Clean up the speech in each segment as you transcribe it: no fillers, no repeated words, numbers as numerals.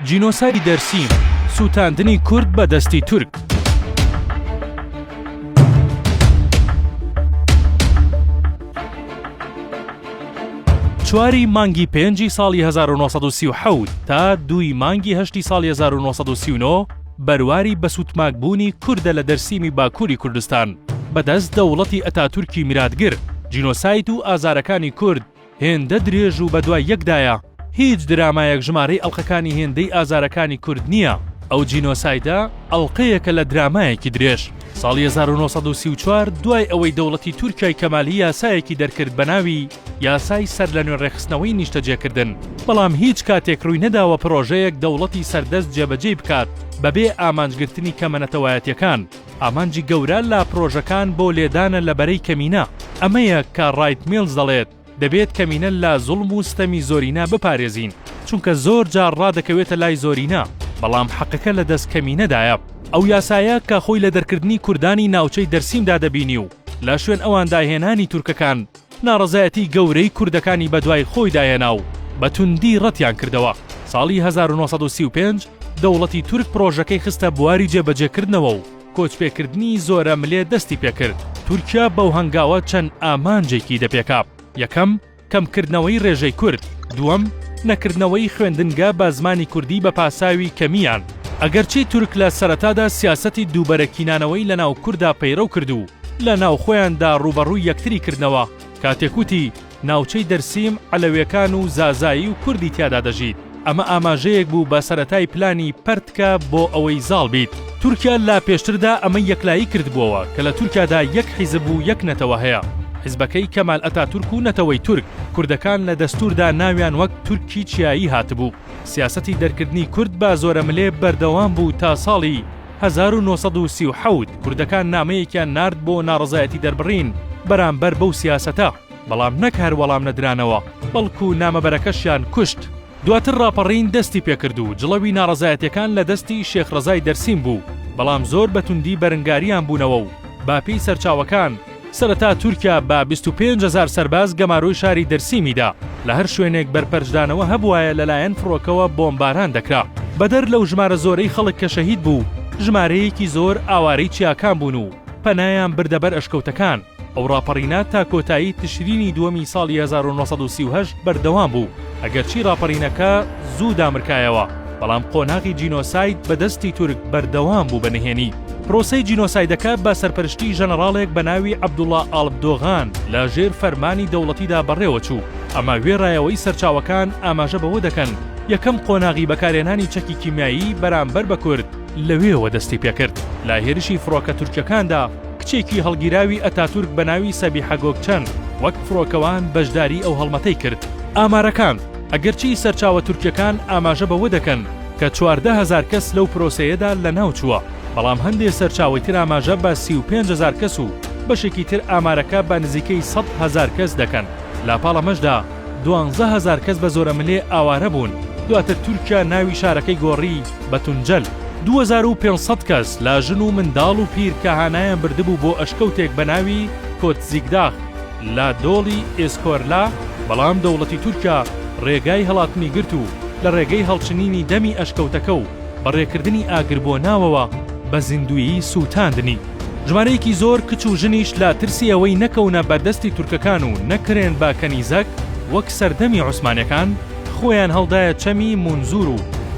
جینۆسایدی دەرسیم، سووتاندنی کورد بە دەستی تورک. چواری مانگی پێنجی ساڵی 1937 تا دووی مانگی هەشتی ساڵی 1939 بەرواری بەسووتماکبوونی کوردە لە دەرسیمی باکووری کوردستان بەدەست دەوڵەتی ئەتاتورکی میراتگر، جینۆساید و ئازارەکانی کورد هێندە درێژ و بەدوای یەکدایە، هیچ درامایەک ژمارەی ئەڵقەکانی هێندەی ئازارەکانی کورد نییە، ئەو جینۆسایدە ئەڵقەیەکە لە درامایەکی درێژ. ساڵی 1934 دوای ئەوەی دەوڵەتی تورکیای کەمالی یاسایەکی دەرکرد بەناوی یاسای سەرلەنوێ ڕێکخستنەوەی نیشتەجێکردن، بەڵام هیچ کاتێک ڕووی نەداوە پڕۆژەیەک دەوڵەتی سەردەست جێبەجێی بکات بەبێ ئامانجگرتنی کەمە نەتەوایەتیەکان. ئامانجی گەورە لە پرۆژەکان بۆ لێدانە لە بەرەی کەمینە، ئەمەیە کە ڕایت میڵز دەڵێت، دەبێت کەمینە لە زوڵم و ستەمی زۆرینە بپارێزین، چونکە زۆر جار ڕادەکەوێتە لای زۆرینە، بەڵام حەقەکە لە دەست کەمینەدایە. ئەو یاسایە کە خۆی لە دەرکردنی کوردانی ناوچەی دەرسیمدا دەبینی و لە شوێن ئەواندا هێنانی تورکەکان، ناڕەزایەتی گەورەی کوردەکانی بەدوای خۆیدا هێنا و بە توندی ڕەتیان کردەوە. ساڵی 1935 دەوڵەتی تورک پڕۆژەکەی خستە بواری جێبەجێکردنەوە و کۆچپێکردنی زۆرەملێ دەستی پێکرد. تورکیا بەو هەنگاوە چەند ئامانجێکی دەپێکا، یەکەم، کەمکردنەوەی ڕێژەی کورد، دووەم، نەکردنەوەی خوێندنگە بە زمانی کوردی بە پاساوی کەمییان. ئەگەرچی تورک لە سەرەتادا سیاسەتی دووبەرەکینانەوەی لەناو کوردا پەیڕەو کرد و لە ناوخۆیاندا ڕووبەڕووی یەکتری کردنەوە، کاتێک وتی ناوچەی دەرسیم عەلەوێکان و زازایی و کوردی تیادا دەژیت، ئەمە ئاماژەیەک بوو بە سەرەتای پلانی پەرتکە بۆ ئەوەی زاڵ بیت. تورکیا لە پێشتردا ئەمەی یەکلایی کردبووەوە کە لە تورکیادا یەک حیزب و یەک نەتەوە هەیە، حیزبەکەی کەمال ئەتاتورک و نەتەوەی تورک، کوردەکان لە دەستووردا ناویان وەک تورکی چیایی هاتبوو. سیاسەتی دەرکردنی کورد بە زۆرەملێ بەردەوام بوو تا ساڵی 1937 کوردەکان نامەیەکیان نارد بۆ ناڕەزایەتی دەربڕین بەرامبەر بەو سیاسەتە، بەڵام نەک هەر وەڵام نەدرانەوە، بەڵکو نامەبەرەکەشیان کوشت. دواتر ڕاپەڕین دەستی پێکرد و جڵەوی ناڕەزایەتیەکان لە دەستی شێخ ڕەزای دەرسیم بوو، بەڵام زۆر بە توندی بەرنگاریان بوونەوە و بە پێی سەرچاوەکان، سەرەتا تورکیا بە 25 هەزار سەرباز گەمارۆی شاری دەرسیمی دا، لە هەر شوێنێک بەرپەرچدانەوە هەبوایە لەلایەن فڕۆکەوە بۆمباران دەکرا. بەدەر لەو ژمارە زۆرەی خەڵک کە شەهید بوو، ژمارەیەکی زۆر ئاوارەی چیاکان بوون و پەنایان بردە بەر ئەشکەوتەکان. ئەو ڕاپەڕینە تا کۆتایی تشرینی دووەمی ساڵی 1938 بەردەوام بوو، ئەگەرچی ڕاپەڕینەکە زوو دامرکایەوە، بەڵام قۆناغی جینۆساید بە دەستی تورک بەردەوام بوو بە نهێنی. پرۆسەی جینۆسایدەکە بە سەرپەرشتی ژەنەڕاڵێک بە ناوی عەبدوڵا ئاڵپدۆغان لە ژێر فەرمانی دەوڵەتیدا بەڕێوەچوو، ئەمە وێڕای ئەوەی سەرچاوەکان ئاماژە بەوە دەکەن یەکەم قۆناغی بەکارهێنانی چەکی کیمیایی بەرامبەر بە کورد لەوێوە دەستی پێکرد لە هێرشی فڕۆکە تورکیەکاندا کچێکی هەڵگیراوی ئەتاتورک بە ناوی سەبیحە گۆکچەن وەک فڕۆکەوان بەشداری ئەو هەڵمەتەی کرد. ئامارەکان، ئەگەرچی سەرچاوە تورکیەکان ئاماژە بەوە دەکەن کە 14 هەزار کەس لەو پرۆسەیەدا لەناوچووە، بەڵام هەندێ سەرچاوەی تر ئاماژە بە 35 هەزار کەس و بەشێکی تر ئامارەکە بە نزیکەی 100 هەزار کەس دەکەن. لە پاڵ ئەمەشدا 12 هەزار کەس بە زۆرەملێ ئاوارە بوون، دواتر تورکیا ناوی شارەکەی گۆڕی بە تونجەل. 2500 کەس لە ژن و منداڵ و پیر کە هانایان بردبوو بۆ ئەشکەوتێک بە ناوی کۆتزیگداغ لە دۆڵی ئێسکۆرلا، بەڵام دەوڵەتی تورکیا ڕێگای هەڵاتنی گرت و لە ڕێگەی هەڵچنینی دەمی ئەشکەوتەکە و بەڕێکردنی ئاگر بۆ ناوەوە بە زیندوویی سووتاندنی. ژمارەیەکی زۆر کچ و ژنیش لە ترسی ئەوەی نەکەونە بەردەستی تورکەکان و نەکرێن بە کەنیزەک وەک سەردەمی عوسمانیەکان، خۆیان هەڵدایە چەمی مونزور و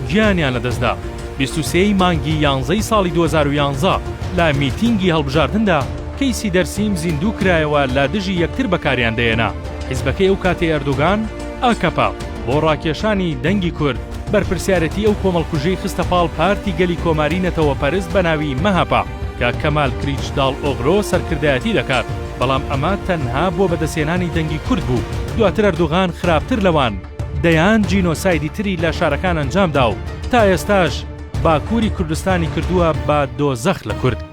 گیانیان لەدەستدا. 23 ی مانگی یانزەی ساڵی 2011 لە میتینگی هەڵبژاردندا کەیسی دەرسیم زیندوو کرایەوە لە دژی یەکتر بەکاریان دەیەنا. حیزبەکەی ئەو کاتەی ئەردۆگان، ئاکەپە، بۆ ڕاکێشانی دەنگی کورد، بەرپرسیارێتی ئەو کۆمەڵکوژیەی خستە پاڵ پارتی گەلی کۆماری نەتەوەپەرست بە ناوی مەهەپە کە کەمال کریچداڵئۆغلۆ سەرکردایەتی دەکات، بەڵام ئەمە تەنها بۆ بەدەستهێنانی دەنگی کورد بوو، دواتر ئەردوغان خراپتر لەوان دەیان جینۆسایدی تری لە شارەکان ئەنجامدا و تا ئێستاش باکوری کوردستانی کردووە بە دۆزەخ لە کورد.